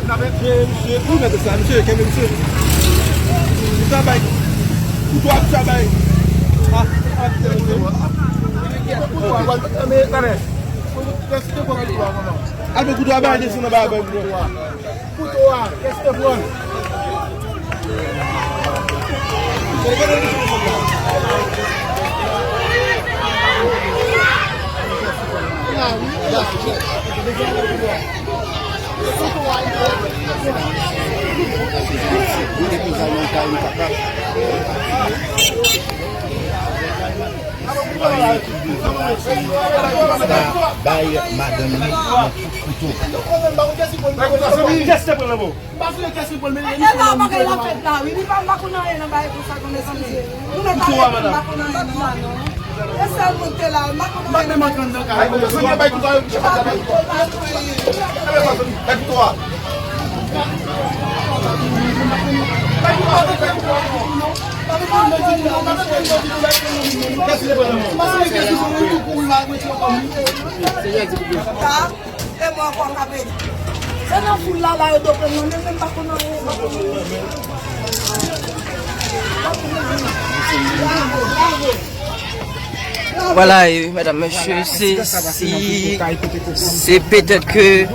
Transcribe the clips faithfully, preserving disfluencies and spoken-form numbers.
Misye, misye, ou mèt sa, misye, kenbe misye. Misye bay kouto a, misye bay. Ah, ah, misye. Al pran kouto a, bay desann anba a, bay kouto a. Kouto a, kèsi te pran. Bay madanm li yon kout kouto. Kèsi te pran nan men w? E la bagay la fèt la wi, li pa, m pa konn anyen nan bagay konsa non, mezanmi. Nou nan kay la, m pa konn anyen nan la non. E sèl mwen ki te la, m pa konn anyen nan bagay konsa. E mwen ankò k ap rele. Se nan foul la, la yo dwe pran mwen, men m pa konn anyen. Vwala, e, medam, mesye, se, se, se petèt ke,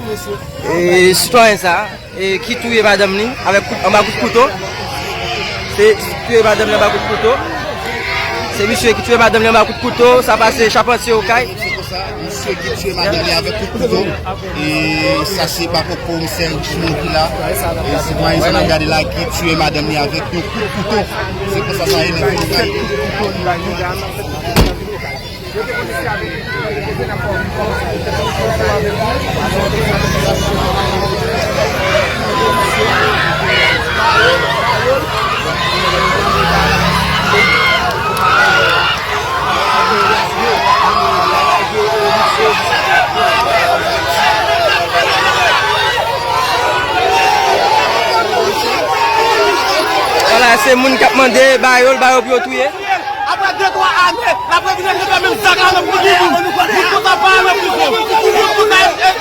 e, sitwayen sa, e, ki touye madanm li avèk kout, anba kout kouto. Se touye madanm li anba kout kouto. Se misye ki touye madanm li anba kout kouto. Sa pase Chapantye Okay. Misye ki tiye madanm li avèk kout kouto. E sa se pa poko komisè Richemond ki la. E sitwayen sa n ap gade la ki tiye madanm li avèk yon kout kouto. Se konsa sa ye nan Okay. Vwala, se moun k ap mande ba yo l, ba yo pou yo touye. Apre de twa ane, n ap revini nan menm zak la nan prizon. Moun konsa pa al nan prizon. Moun konsa e, e, e,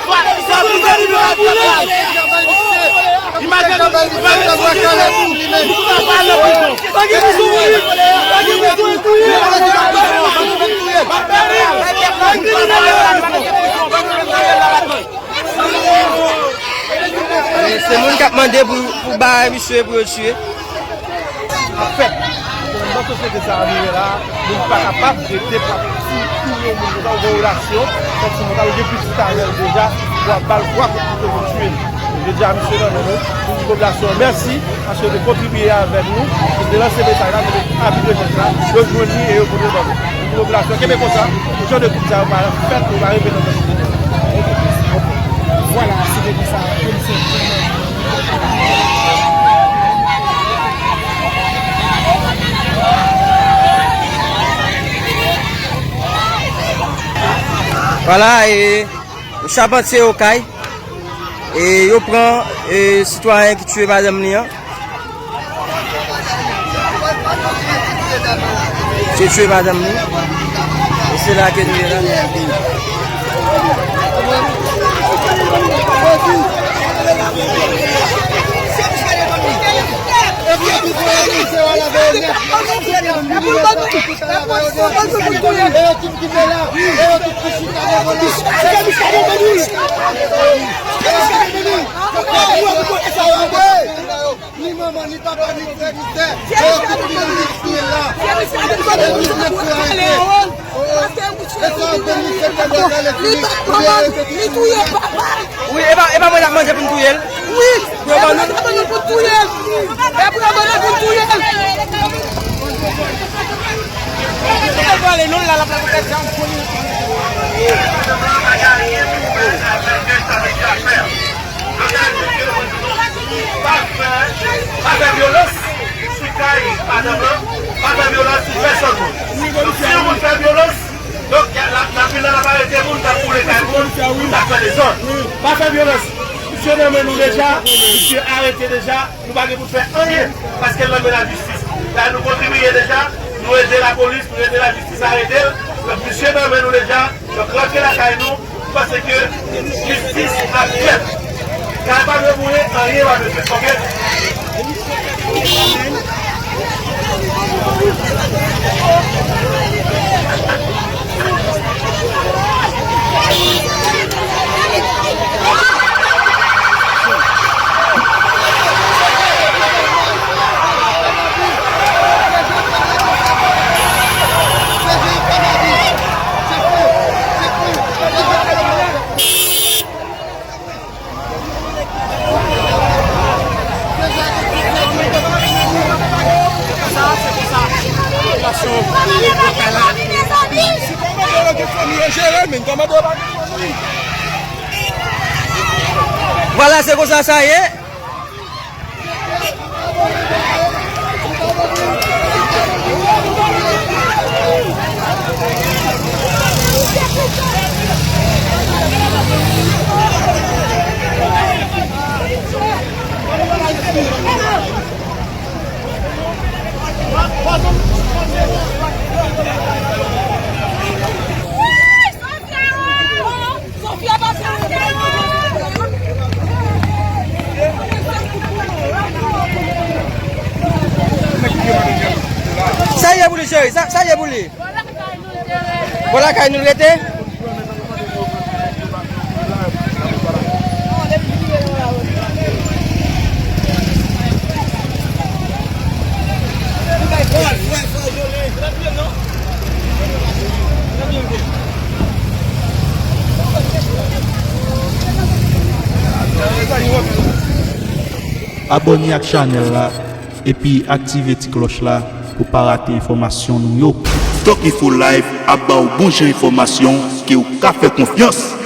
Imajine nou, imajine nou, nou pa al nan prizon. E se moun k ap mande pou, pou bay misye pou yo tiye. Ap fèt. Nan sosyete sa a nou ye la, moun pa kapab rete pou ap tou-, touye yon moun konsa, ou gen relasyon santimantal, ou gen pitit avè l deja, pou ap ba l twa kout kouto pou l tiye l. Jodi a, misye nan men nou, nou di popilasyon an mèsi, paske yo te kontribiye avèk nou, yo te lanse mesaj la, yo te apiye mesaj la, yo jwenn li e yo pote l ban nou. Nou di popilasyon, kenbe konsa, jan de kout sa yo pa fèt, yo pa repete nan sosyete nou. Vwala, se te konsa, komisè. Vwala, e, Chapantye Okay, e, yo pran, e, sitwayen ki tiye madanm li an. Misye tiye madanm li. E se la ke nou ye la. Ni manman, ni papa, ni frè, ni sè. E yo tout ki nan listri la. E yo tout ki nan listri la. Li touye papa l. Wi, e pa, e pa mwen k ap mande pou n touye l. Wi, e pou yo ban nou pou n touye l. E pou yo ban nou pou n touye l. Yo pale non la, la pale kòk zam pou li. Pa fè, pa fè vyolans sou kay madanm lan, pa fè vyolans sou pèsòn moun. Donk, si yon moun fè vyolans, donk, la, la, lapolis la, l ap arete moun k ap boule kay moun, moun k ap fè dezòd. Pa fè vyolans. Misye nan men nou deja, misye arete deja. Nou pa gen pou n fè anyen, paske l nan men lajistis. La, nou kontribiye deja, nou ede lapolis, nou ede lajistis arete l. Donk, misye nan men nou deja. Donk, rantre lakay nou, nou panse ke jistis ap fèt. Kay pa dwe boule, anyen pa dwe fèt, oke? Vwala, se konsa sa ye. Sa ye pou li, cheri? Sa, sa ye pou li? Bò lakay nou l rete? Abòne ak chanèl la epi aktive ti klòch la pou pa rate enfòmasyon nou yo. Tok Info Live ap ba w bon jan enfòmasyon ke w ka fè konfyans.